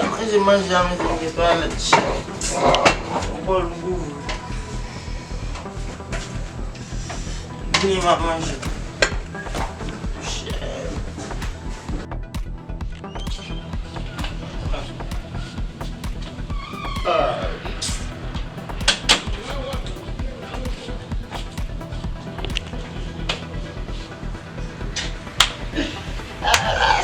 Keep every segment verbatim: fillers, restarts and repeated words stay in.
Manje, manje a, mezanmi, gen twalèt chè. Yon bòl gou. Vini, m ap manje. Chè.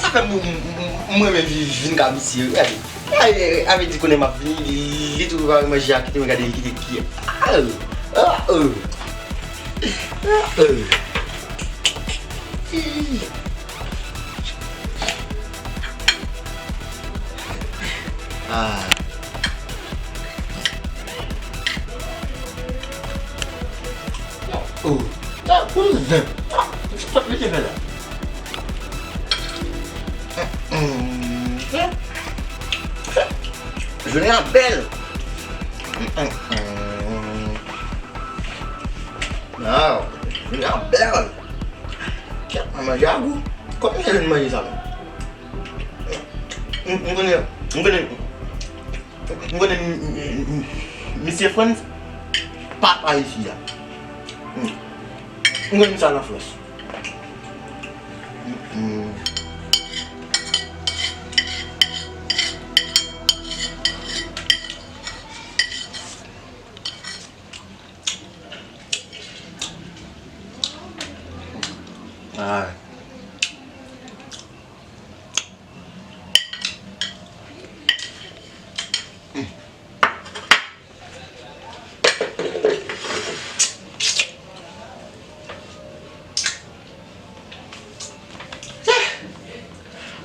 Sa fè m, m, m, m renmen vi-, vin ka misye, wi. Gade. Gade, a vle di konnen m ap vini, li, li tou prepare manje a, kite m gade, li kite kiyè. Ah, ah, ah. Ah, ah. Ah. Oh. Ah, kouzen. Ah, sa w ap mete fè la? Mm, mm. Jounen an bèl. Mm, mm, mm. Wow, jounen an bèl. Kèt, manje a gou. Kòman se vin manje sa menm? M, m konnen, m konnen, m konnen m, m, m, misye Frantz pa pa isi a. M, m konnen misye al an Frans. M, m. Ah.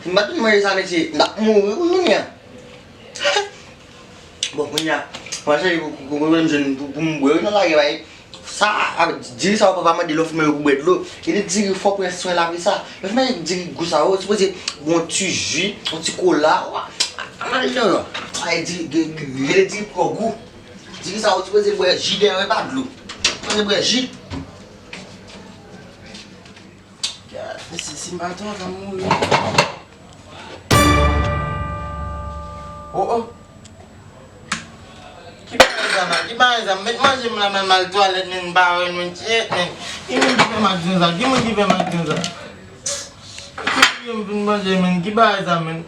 Si m pa t vin manje sa, mesye, m t ap mouri wi kounye a. Bon, kounye a, mwen chèche pou, pou, pou, pou m jwenn pou, pou m bwè wi nan lari a, sa, a, diri sa ou papa mande lè w fin manje pou bwè dlo. Gen de diri fò prens swen lavi sa. Lè w fin manje diri gou sa, ou sipoze bwè yon ti ji, yon ti kola. Wa, a, a, non, non. A, diri, gen, gen, gen de diri twò gou. Diri sa, ou sipoze bwè ji dèyè, e pa dlo. Ou sipoze bwè ji. Gad, si, si m pa twò, sa m mouri. Oh, oh. Ki bagay sa, man? Ki bagay sa? M met manje m la, men m al twalèt, men m pa wè, men, shit, men. Ki moun ki fè m aksyon sa? Ki moun ki fè m aksyon sa? Ki moun ki fè m manje, men? Ki bagay sa, men?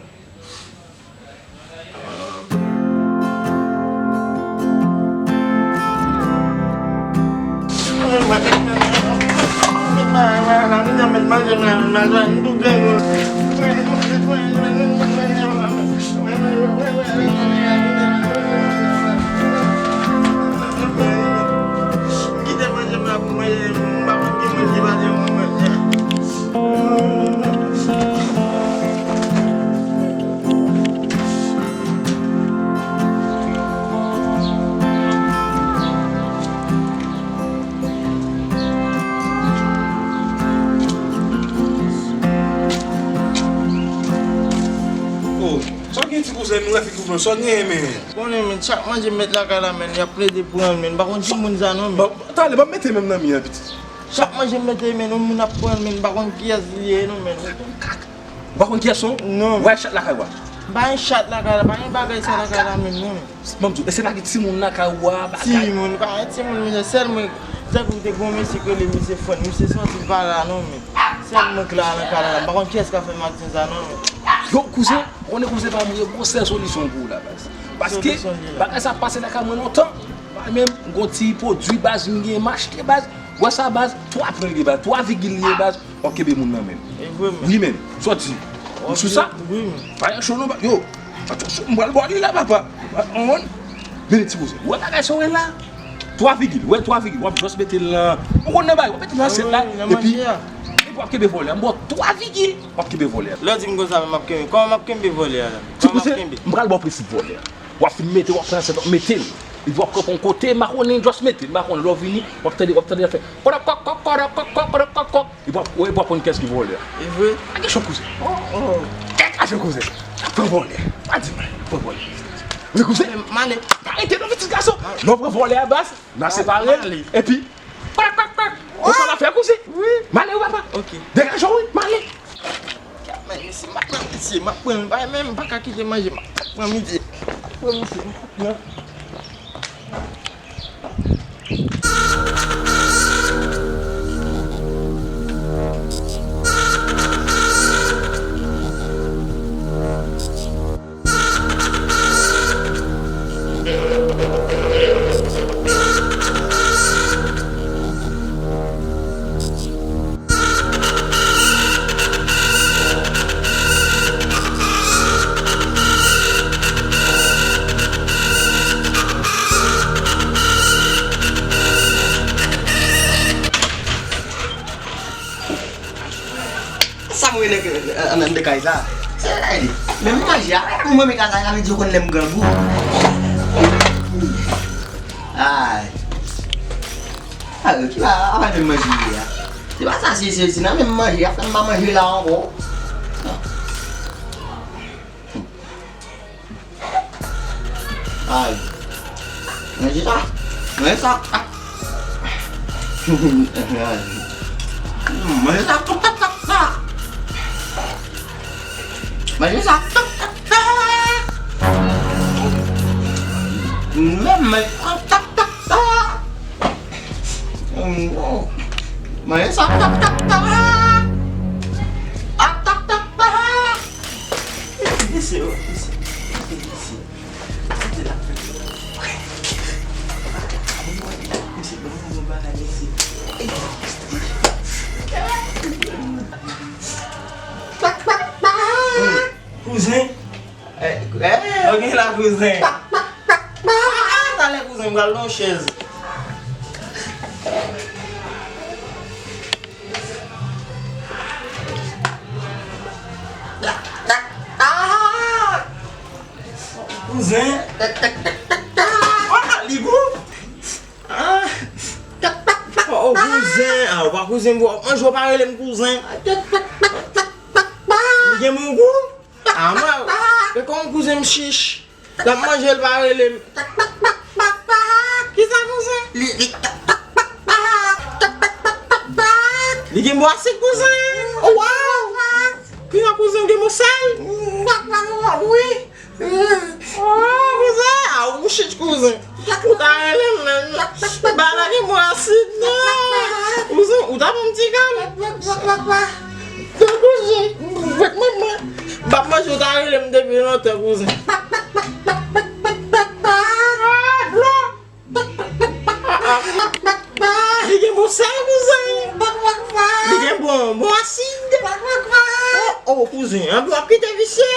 Oh, sa w gen ti kouzen, nou wè figi w blan, sa w gen, men? Konnen, men, chak manje m met lakay la, men, y ap plede pran l, men, m pa konn ki moun sa non, men. Bon, talè, ban m mete men m nan mi an, pitit. Chak manje m mete, men, yon moun ap pran l, men, m pa konn kiyès li ye non, men. Ou pa konn kiyès ou? Non. Ou pa gen chat lakay ou a? M pa gen chat lakay la, pa gen bagay sa lakay la menm non. Ban m di w, èske pa gen timoun lakay ou a, bagay? Timoun, pa gen timoun, men sèl mwen, tankou te gen yon mesye ki rele mesye Fòn, misye sòti l pa la non, men sèl mwen k la nan kay la, m pa konn kiyès k ap fè m aksyon sa non, men. Yo, kouzen, konnen kouzen pa mouri, gon sèl solisyon pou ou la, baz. Paske bagay sa ap pase lakay mwen lontan. Mwen menm, m gon ti pwodui, baz, m gen, m achte, baz. Wè sa, baz, twa pwen li ye, baz, twa vigil li ye, baz. W ap kenbe moun nan, men. E vre, men. Wi, men. Sa w di? M sou sa? Wi, men. Pa gen cho non, yo. Atansyon, m pral ba w li la, papa. Mwen, men ti kouzen. Wè bagay sa w wè la? Twa vigil. Wè twa vigil. W ap jis mete l nan, ou konn nan bagay, w ap mete l nan asyèt la. Epi, epi w ap kenbe vòlè a. M ba w twa vigil. W ap kenbe vòlè a. Lè w di m konsa, men m ap kenbe. Kòman m ap kenbe vòlè a la? Ti kouzen, m pral ba w prensip vòlè a. W ap fin mete, w ap pran asyèt, w ap mete l. Epi w ap kanpe yon kote, m pa konnen, jis mete l, m pa konnen. Lè w vini, w ap tande, w ap tande l ap fè kòdòkòk, kòdòkòk, kòdòkòk, kòdòkòk. Epi w ap, epi w ap konn kiyès ki vòlè a. E vre? Pa gen cho kouzen. Oh, oh. Kèk a cho kouzen. Pran vòlè. Pa di mwen, pran vòlè. Men kouzen, m ale. Pa rete non, pitit gason. Lè w pran vòlè a, baz, n a separe l. Epi, kòdòkòk, kòdòkòk. Ou sa w ap fè, kouzen? Wi. M ale wi, papa. Ok. Degaje w, wi, m ale. Mesye, m ap pran misye, m ap pran l, men m pa ka kite manje, m ap pran misye, m ap pran misye, m ap pran. Sa mwen nèg anndan kay sa. Se la li. Menm manje a, mwen menm kay la, sa vle di yo konn lè m grangou. Ay. Ay, ki pa, pa menm manje ye a. Se pa sa, se, se, se nan menm manje a, fè m pa manje la ankò. Ay. Manje sa. Manje sa. Manje sa. Manje sa. Manje sa. Manje sa. Mesye, mesye, mesye. Sa se la fèt. Mesye, ban mwen yon bagay, mesye. Kouzen. Eh, eh. Ok la, kouzen. Ah, talè, kouzen, m pral nan chèz. Kouzen. Ah, li gou. Ah. Oh, kouzen. Ah, ou pa kouzen, w ap manje, w pa rele m kouzen. Li gen bon gou. Ah, mwen, e kòman kouzen m chich. L ap manje, l pa rele m. Kisa kouzen? Li, li. Li gen bwa sik kouzen. Oh, wow. Kisa kouzen gen mou sèl? Wi. Oh, kouzen, ah, ou chich kouzen. Ou ta rele m menm. Bagay la gen bwa sik, non. Kouzen, ou ta ban m ti kal. Kouzen, fèk manman. M ap manje, ou ta rele m depi lontan, kouzen. Ah, dlo. Li gen bon sèl, kouzen. Li gen bon, bon asid. Oh, oh, kouzen, anpi w ap kite visye.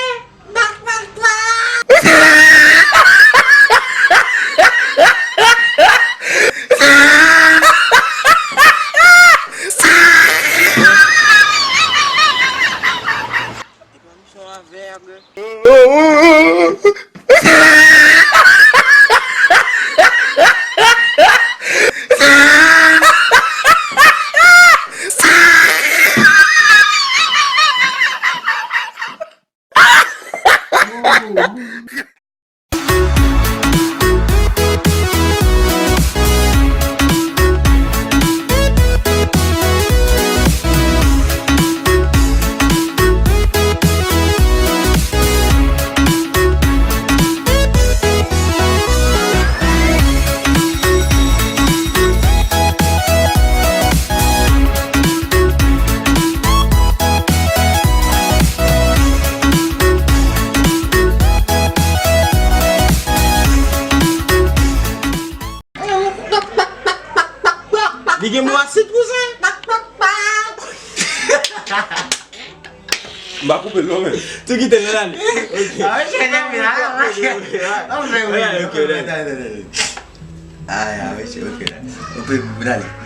Li gen mwasit, kouzen. M pa koupe l non, men. Tou kite l, l ale. Ok. Ah, mesye, leve la, mesye. Anfen, wi. Ok, ok, ok. Ay, ay, mesye, ok, la. Ou pe, l ale.